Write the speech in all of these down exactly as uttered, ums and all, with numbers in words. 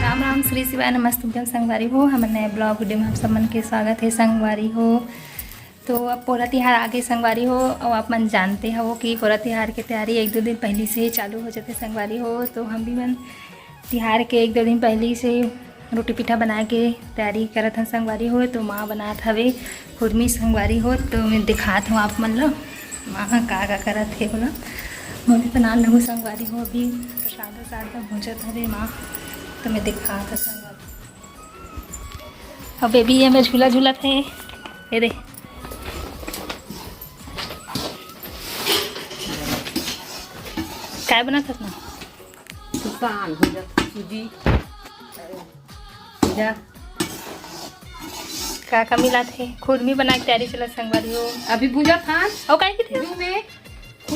राम राम, श्री शिवाय नमस्तुभ्यं संगवारी हो। हमर नए ब्लॉग वीडियो में आप सब मन के स्वागत है संगवारी हो। तो अब पोरा तिहार आगे संगवारी हो, और आप मन जानते हो कि पोरा तिहार के तैयारी एक दो दिन पहले से ही चालू हो जाते संगवारी हो। तो हम भी मन तिहार के एक दो दिन पहले से रोटी पीठा बनाए के तैयारी करत हन संगवारी हो। तो माँ बनात हवे खुरमी संगवारी हो। तो मैं दिखात हूँ आप मन ला माँ ह का का करत हे बोला। मैं भी बना लगू संगवारी हो। अभी प्रसाद वसाद ला भूंजत हवे माँ। तो मैं दिखात हूँ संगवारी। अब बेबी ये में झूला झूलत हे। ये दे, काय बनत हस ना? सुसान हो जात सूजी। जा। का का मिलात हे? खुरमी बना के तैयारी चलत संगवारी हो। अभी भूंजत हन। अउ काय किथे? घी में।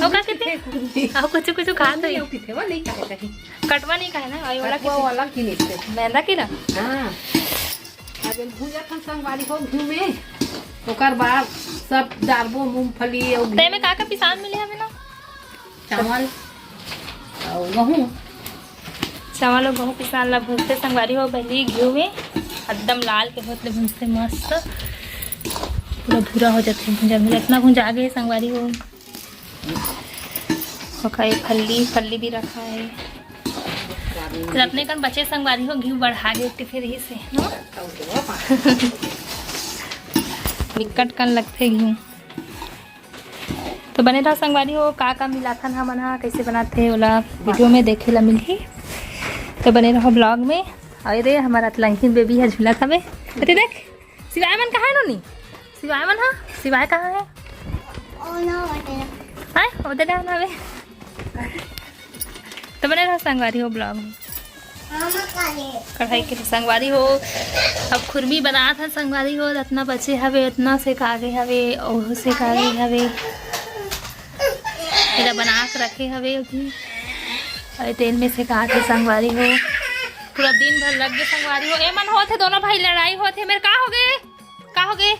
अउ का किथे? खुरमी। अउ कुछ कुछ खात हे। अउ किथे? वो नहीं खाए कहीं। कटवा नहीं खाए ना? अउ वाला कटवा किथे? वाला की नहीं थे। मैदा की ना? हाँ। अब भूंजत हन संगवारी हो घी में। ओकर बाद सब डालबो मूंगफली अउ घी। ते में का का पिसान मिले हवे ना? चावल अउ गहूं। चावल अउ गहूं पिसान ला भूंजते संगवारी हो, पहली घी में एकदम लाल के होत ले भूंजते मस्त, पूरा भूरा हो जाथे भूंजा भूंजा। इतना भूंजा आगे संगवारी हो, ओका ये फल्ली, फल्ली भी रखा है। रत्ने कन बचे संगवारी हो, घी बढ़ा गे उठे फिर ही से, नो? बिकट कन लगथे घी। तो बने रहो संगवारी हो, का का मिलाथन हमन हा, कैसे बनाथे ओला वीडियो में देखे ला मिलही। तो बने रहो ब्लॉग में। अरे हमारा अतलंगी बेबी है झूला खावे। अरे देख, शिवाय मन कहाँ है नोनी? शिवाय मन हा, शिवाय कहाँ है? ओ ना बटे। हाय, ओदे ना हवे। तो बने रहो संगवारी हो ब्लॉग में। कढ़ाई के संगवारी हो, अब खुरमी बनात हन संगवारी हो, इतना बचे हवे, इतना से कागे हवे, ओहो से कागे हवे, एला बना के रखे हवे अभी। अरे तेल में से कागे संगवारी हो, पूरा दिन भर लग गए संगवारी हो। ए मन होत हे दोनों भाई लड़ाई होत हे, मेरे का हो गए, का हो गए?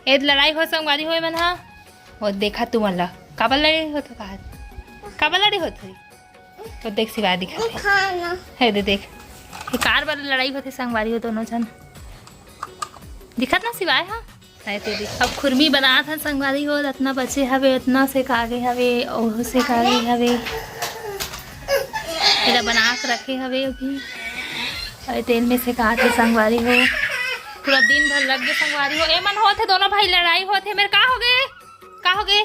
ए लड़ाई हो संगवारी हो, ए मन हा। वो देखा तू मन ला, काबर लड़ाई होत हो कहा, काबर लड़ाई होत हो? तो देख शिवाय दिखत हे। है दे देख, ये कार बर लड़ाई होत हे संगवारी हो दोनों झन। दिखत ना शिवाय हा? है तो देख। अब खुरमी बनात हन संगवारी हो, इतना बचे हवे, इतना से कागे हवे, ओहो से कागे हवे। एला बना के रखे हवे अभी। अरे तेल में से कागे संगवारी हो। पूरा दिन भर लग गए संगवारी हो। ए मन होत हे दोनों भाई लड़ाई होत हे। मेरे का हो गए? का हो गए?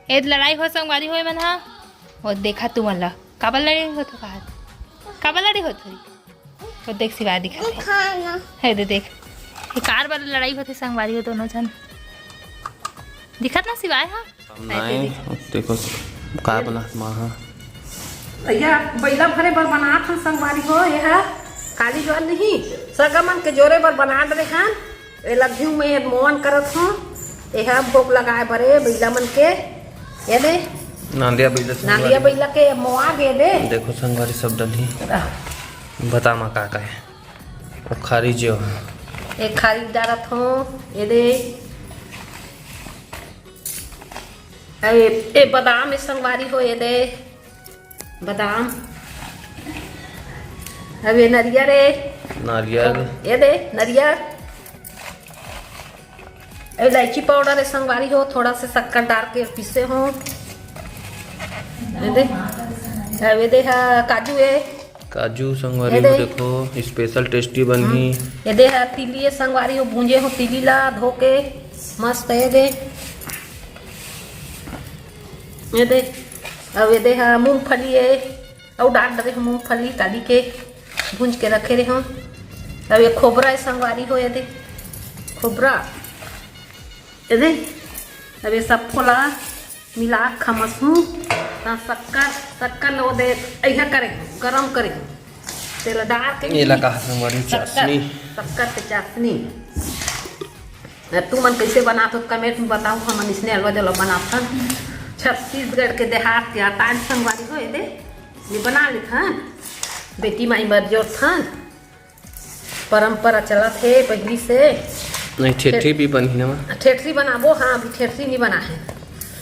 ए लड़ाई हो संगवारी हो ए मन हा। वो देखा तू मन ला। काबर लड़े हो तो कहा? काबर लड़े हो थोड़ी? वो देख शिवाय दिखा दे। है दे देख। ये कार बर लड़ाई होत हे संगवारी हो दोनों झन। दिखत ना शिवाय हा? सामने आए, देखो, का बनात माँ हा। भैया, बैला भरे बर बनात हन संगवारी हो, ये हा काली ज्वार नहीं, सगा मन के जोरे बर बना डरे हन। एला घिउ में मोअन करत हन। ये हा भोग लगाए बर ए बैला मन के, ये दे। नांदिया बैला से नांदिया बैला के मोआ गे दे। देखो संगवारी सब डलही। आह। बता मा का का है। वो खारी जो है। एक खारी डारत हूँ, ये दे। ए, ए बादाम ए संगवारी हो, ये दे बादाम। अब ये नरियर ए। नारियल। ये दे नरियर। इलायची पाउडर ए संगवारी हो, थोड़ा से शक्कर डाल के पीसे हो। ये दे। अब ये दे हा काजू ए। काजू संगवारी ये हो दे। देखो, स्पेशल टेस्टी बनही। हम्म। ये दे हा तिली ए संगवारी हो, भूंजे हो तिली ला धो के मस्त। ये दे, ये दे, अब ये दे हा मूंगफली ए, अउ डाल डरे हो मूंगफली काली के भूंज के रखे रहे हो। अब ये खोबरा ए संगवारी हो, ये दे खोबरा। ए दे, अब ये सब ला मिला के खमसहूँ। त शक्कर, शक्कर लो दे, अइहा करे, गरम करे। तेल डाल के एला कहा संगवारी शक्कर, चाशनी। शक्कर के चाशनी। अब तू मन कैसे बनात हो, कमेंट में बताओ। हमन इसने अलवा जलवा बनात हन। छत्तीसगढ़ के देहात के आताज संगवारी हो, ए दे, ये बना लेथन। बेटी माई बर जोड़थन। परंपरा चलत हे पहिली से। नहीं, ठेठरी भी बनही ना माँ। ठेठरी बनाबो, हाँ, अभी ठेठरी नहीं बना है।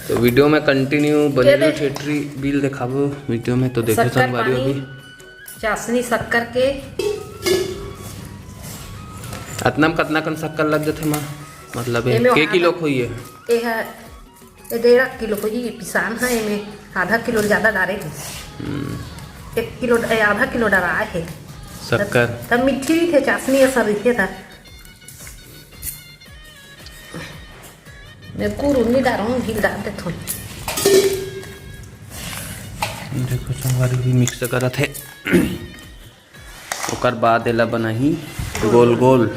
तो video में continue बने रहो, ठेठरी बिल देखाबो video में। तो देखो संगवारी हो, अभी चाशनी शक्कर के। अतना में कतना कन शक्कर लग जथे माँ? मतलब के किलो खोई है? ये डेढ़ किलो खोई पिसान है, एमे आधा किलो ज्यादा डारे थे। एक किलो, ए, आधा किलो डराए हे शक्कर। तब मीठी रहिथे, चाशनी असन रहिथे। मैं गुड़ उड़ नहीं डालूँ, घी डाल देथों। देखो संगवारी भी mix करत हे, ओकर बाद एला बनाही गोल गोल।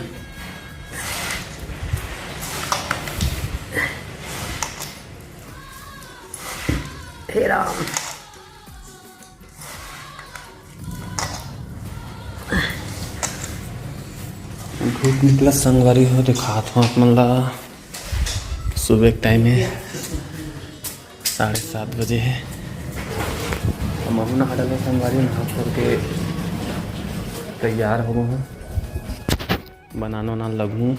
हे राम। धूप निकला संगवारी हो, दिखात हो आप मन ला। सुबह के time है, साढ़े सात बजे है। हम अभी नहा डाले संगवारी, नहा खोल के तैयार हो गए हैं, बनाना उनाना लगूँ।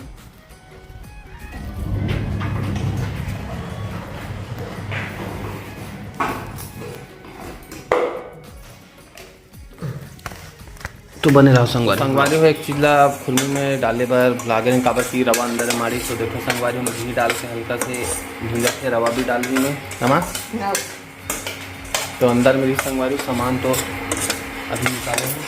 तो बने रहो संगवारी। संगवारी हो, एक चीज ला खुरमी में डाले बर भुला गए, काबर की रवा अंदर माड़ी। तो देखो संगवारी हो, घी डाल के हल्का से भूंजा के रवा भी डाल दी मैं, है ना? हाँ। तो अंदर मेरी संगवारी सामान तो अभी निकाले हैं।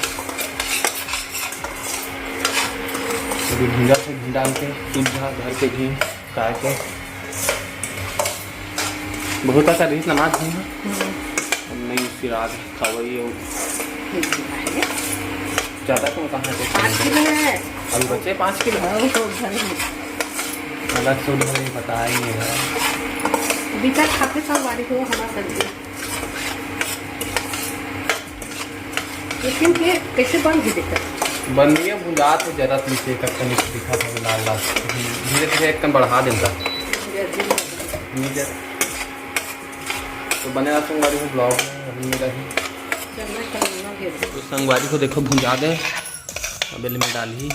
अभी भूंजा से घी डाल के, शुद्ध घर के घी, काय के बहुत अच्छा रही नमाज घी है। हम्म। नहीं, सिराज खावई हो। ठीक है। ज्यादा कौन कहाँ से पाँच किलो है। अभी बचे पाँच किलो। हाँ, वो तो घर में। अलग से उन्होंने बताया ही नहीं है। बेटा खाते संगवारी हो हमारा सब्जी। लेकिन ये कैसे बन गई बेटा? बन गई है, भुंजात है जरा तुमसे, एक कनिक दिखा था लाल लाल। धीरे धीरे एक कन बढ़ा देता। जल्दी। नहीं जरा। तो बने रहा संगवारी हो vlog में, अभी मेरा ही। चलना चलना भी है। तो संगवारी हो देखो भुंजा दे, अब एले में डाली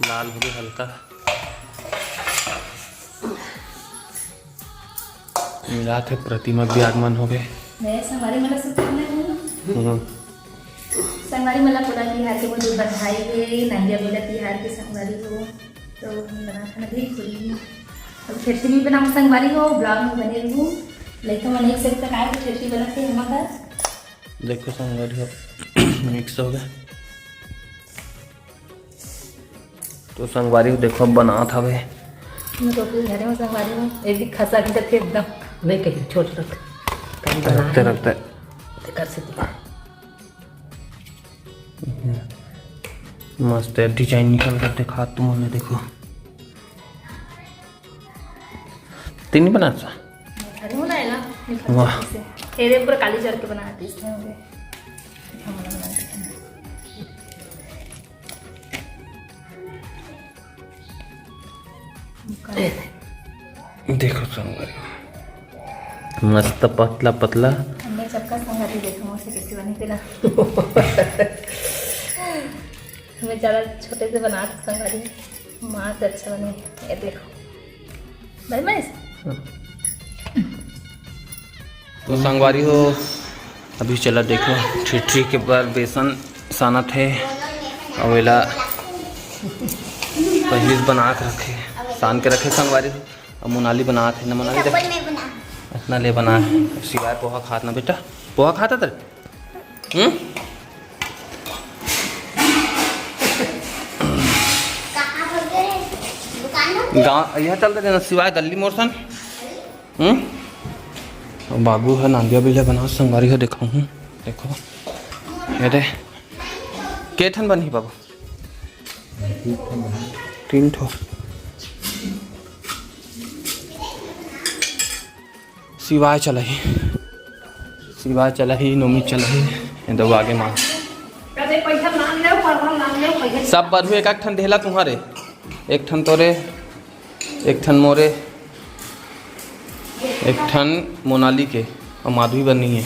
लाल हो गए हल्का। मिला थे प्रतिमा भी आगमन हो गए। मैं संगवारी मन ला शुभकामनाएं हूँ। हम्म। संगवारी मन ला पोला तिहार के बहुत बहुत बधाई हे, नंदिया बेला तिहार के संगवारी हो। तो हम बना खाना भी खुली। अब ठेठरी भी बनाऊँ संगवारी हो, vlog में बने रहू। लइका मन एक से एक प्रकार के ठेठरी बनाथे हमर घर। देखो संगवारी हो, mix हो गए। तो संगवारी हो देखो बनात हवे। मैं तो अपने घरे में संगवारी हूँ, एक भी खसा के जथे एकदम। नहीं कहीं छोट रख। कहीं बना रखते है। रखते। ते कर सकती है। मस्त है, design निकल कर दिखा तुम हमें, देखो। तीन ही बना सा? अरे वो ना है ना, वाह। ये पूरा काली जर के बना दी इसमें हो गए। देखो संगवारी, मस्त पतला पतला। हमने सबका संगवारी देखो, मुझसे कैसे बनी थी ना। मैं ज़्यादा छोटे से बना सकता हूँ, माँ से अच्छा बने। ये देखो, भाई मैं तो संगवारी हो, अभी चला देखो, ठिठरी के बर बेसन सानत हे, अउ एला पहली से बना के रखे, सान के रखे संगवारी हो। अब मोनाली बनात हे ना, मोनाली देख, इतना ले बना हे। अब सिवाय पोहा खात ना बेटा, पोहा खाता तेरे? हम्म? गाँव यह चलते देना सिवाय गली मोर सन। हम्म? बाबू है नांदिया बिल्ला बना संगवारी हो, देखा हूँ, देखो ये दे। के ठन बनही बाबू? तीन ठो। सिवाय चलही, सिवाय चलही, नोमी चलही, ये दो आगे माँ। सब बरहू एक एक ठन देला तुम्हारे, एक ठन तोरे, एक ठन मोरे, एक ठन मोनाली के, अउ माधवी बर नइ हे।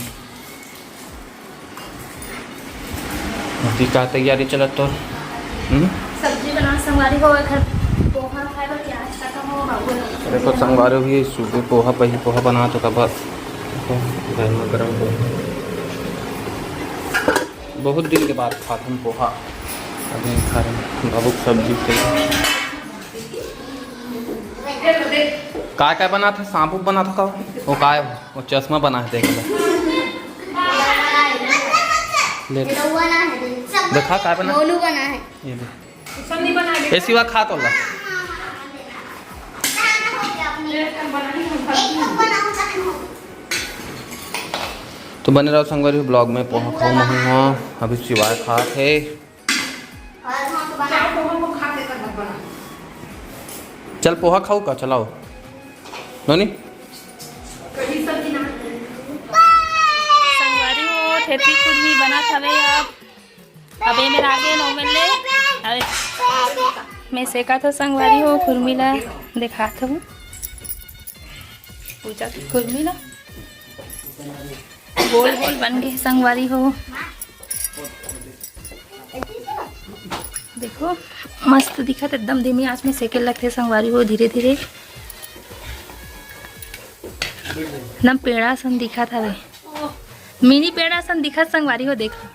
अभी का तैयारी चलत तोर? हम्म? सब्जी बना संगवारी हो, एखर पोहा खाए बर प्याज काटा हो, देखो संगवारी हो, ये सुबह पोहा, पहिली पोहा बनात हों काबर, गरमा गरम पोहा। बहुत दिन के बाद खाथन पोहा। अभी खाथन बाबू के सब्जी के। काय काय बनात हे? साबुत बनात हे का? वो काय, वो चश्मा बना हे, देख ले। ले। देखा काय बना? मोनू बना हे। ये दे। ए शिवा, खा तो ला। तो बने रहो संगवारी हो vlog में। पोहा खाहूँ महूँ हा, अभी शिवाय खात हे। चल पोहा खाहू का, चलाओ नोनी। संगवारी हो, ठेठी खुरमी बनत हवे अब। अब ए मेर आगे नौ मिनट ले। अरे, मैं सेकत हों संगवारी हो, खुरमी ला देखात हों। पूजा के खुरमी ला गोल गोल बन गे संगवारी हो। देखो, मस्त दिखत, एकदम धीमी आंच में सेके लगथे संगवारी हो, धीरे धीरे। एकदम पेड़ा सन दिखत हवे, मिनी पेड़ा सन दिखत संगवारी हो। देखो,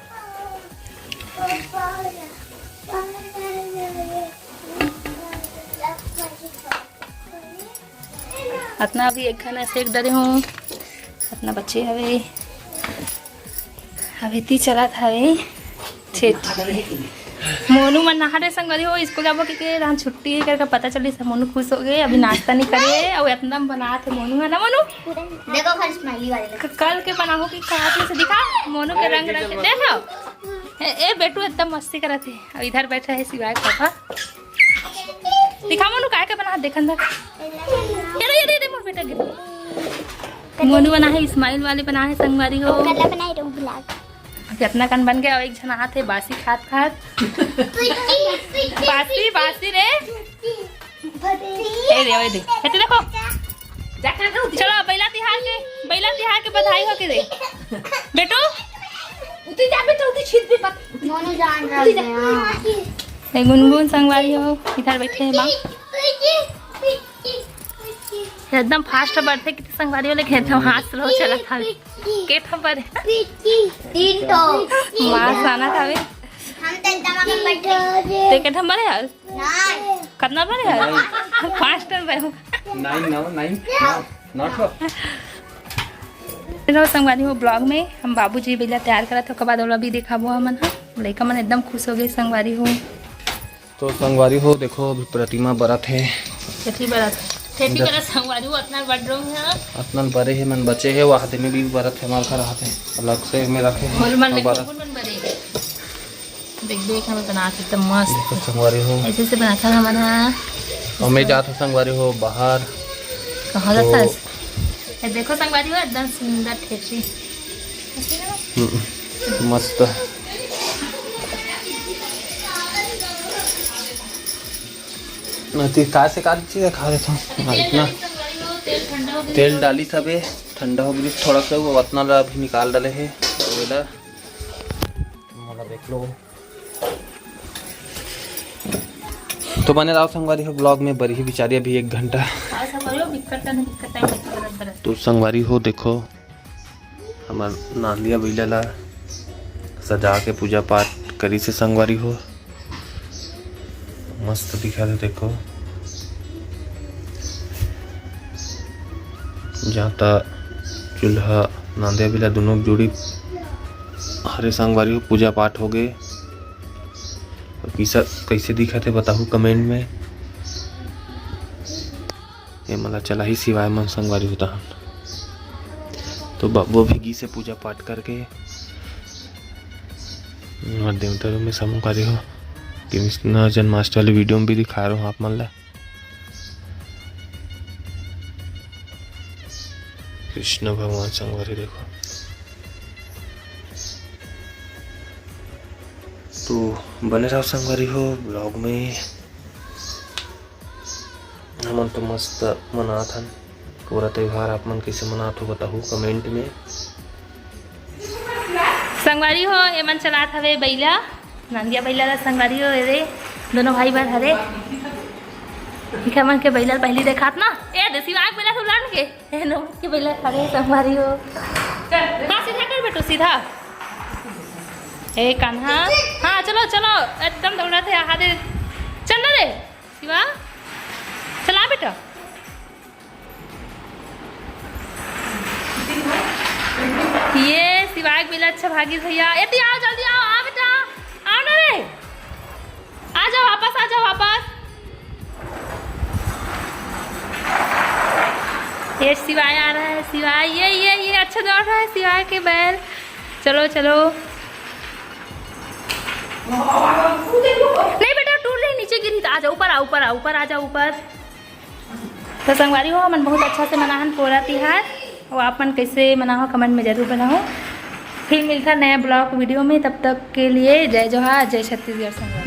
अतना अभी एक घना सेक डरे हों, अतना बचे हवे। अभी ती चलत हवे। छेठ। मोनू मन नहा रे संगवारी हो, स्कूल जाबो के, के रात छुट्टी हे करके पता चलिस, मोनू खुश हो गे। अभी नाश्ता नहीं करे हे, अउ इतना बनात हे मोनू, है ना मोनू? देखो खाली smiley वाले। क-, कल के बनाहूँ कि खात हे से दिखा, मोनू के रंग रंग के देखो। ए, ए बेटू एकदम मस्ती करत हे। अब इधर बैठा हे शिवाय पापा। दिखा मोनू, काय के बना, देखन दे। ये रे, ये रे, ये रे, मोर बेटा गिर। मोनू बना हे, smile वाले बना हे संगवारी हो। कल्ला बनाए रहूं vlog। कितना कन बन गया, एक झन हाथ हे बासी खात खात। बासी, बासी रे। ए रे, ओए दे। हेती देखो। चलो, बइला तिहार के, बइला तिहार के बधाई हो के दे। बेटू, उती जा बेटा, उती छीन भी मत। मोनू जान रहा है। ए गुनगुन संगवारी हो, इधर बैठे हैं माँ। एकदम fast बढ़थे कि संगवारी हो, लेकिन एकदम हाथ slow चलत हवे। के ठन बरे? तीन ठो। माँ साना हवे। हम तो एकदम आगे बैठे। ते के ठन बरे हस? नाइन। कतना बरे हस? पाँच ठन बरे। नाइन, नौ, नाइन, नौ, नौ ठो। रहो संगवारी हो, vlog में हम बाबूजी बइला तैयार करत हो, ओकर बाद ओला भी दिखाबो हमन ह। लइका मन एकदम खुश हो गे संगवारी हो। तो संगवारी हो, देखो अभी प्रतिमा बरत हे। ठेठी बरत हे। ठेठी बरत संगवारी हो, अतना बड़ रंग हे। अतना बरे हे, मन बचे हे, वो आदमी भी बरत हे, हमार घर आते अलग से में रखे हे। और मन और लगे बरत। मन बरे। देख, देख, हमें बनात हे एकदम मस्त। देखो संगवारी हो। ऐसे से बनात हे हमन ह। और मैं जात हों संगवारी हो बाहर। कहाँ तो जात हस? ये देखो संगवारी हो, एकदम सुंदर ठेठी। हम्म, मस्त। नती काय से का चीज खा लेथों। हाँ, इतना तेल डाली थबे, ठंडा हो गई थोड़ा सा, वो अतना ला अभी निकाल डाले हे। तो एला मोला देख लो। तो बने रहो संगवारी हो vlog में, बरी ही बिचारी अभी एक घंटा। तो संगवारी हो देखो, हमर नांदिया बइला ला सजा के पूजा पाठ करिस हे संगवारी हो। मस्त दिखत हे देखो, जांता चूल्हा नांदिया बइला दुनों के जोड़ी हरे संगवारी हो, पूजा पाठ हो गे। किसा कइसे दिखत हे बताहू comment में। ये मला चलाही शिवाय मन संगवारी हो तहन। तो बाबू भी गिस हे पूजा पाठ करके। और देवता रूप में संगवारी हो, कृष्ण जन्माष्टमी वाली video में भी दिखा रहा हूँ आप मन ला। कृष्ण भगवान संगवारी देखो। तो बने रहो संगवारी हो vlog में। हमन तो मस्त मनात हन पूरा त्योहार। आप मन कइसे मनात हो बताहू comment में। संगवारी हो, एमन चलात हवे बइला, नंदिया बइला ला संगवारी हो, एदे दोनों भाई बर हरे। ठीक है, मन के बैला ल पहिली देखात ना। ए दे शिवांक, बैला ल उलार के। ए नमक के बैला खड़े हे संगवारी हो। हाँ, सीधा कर बेटू, सीधा। ए कान्हा। हाँ, चलो, चलो, एकदम दौड़त हे, आहा दे। चल ना रे, शिवा। चला बेटा। ये शिवाय के बैला अच्छा भागी भैया। एती आओ, जल्दी आओ, आ बेटा, आओ ना रे, आ जाओ वापस, आ जाओ वापस। ये शिवाय आ रहा है, शिवाय, ये ये ये अच्छा दौड़ रहा है शिवाय के बैल। चलो चलो। नहीं बेटा, टूट जाही, नीचे गिरही त। आ जा, ऊपर आ, ऊपर आ, ऊपर आ जा, ऊपर। तो संगवारी हो, हमन बहुत अच्छा से मनाहन पोरा तिहार। अउ आप मन कैसे मनाहो, comment में जरूर बनाओ। फिर मिलता नया vlog video में, तब तक के लिए जय जोहार, जय छत्तीसगढ़ संगवारी।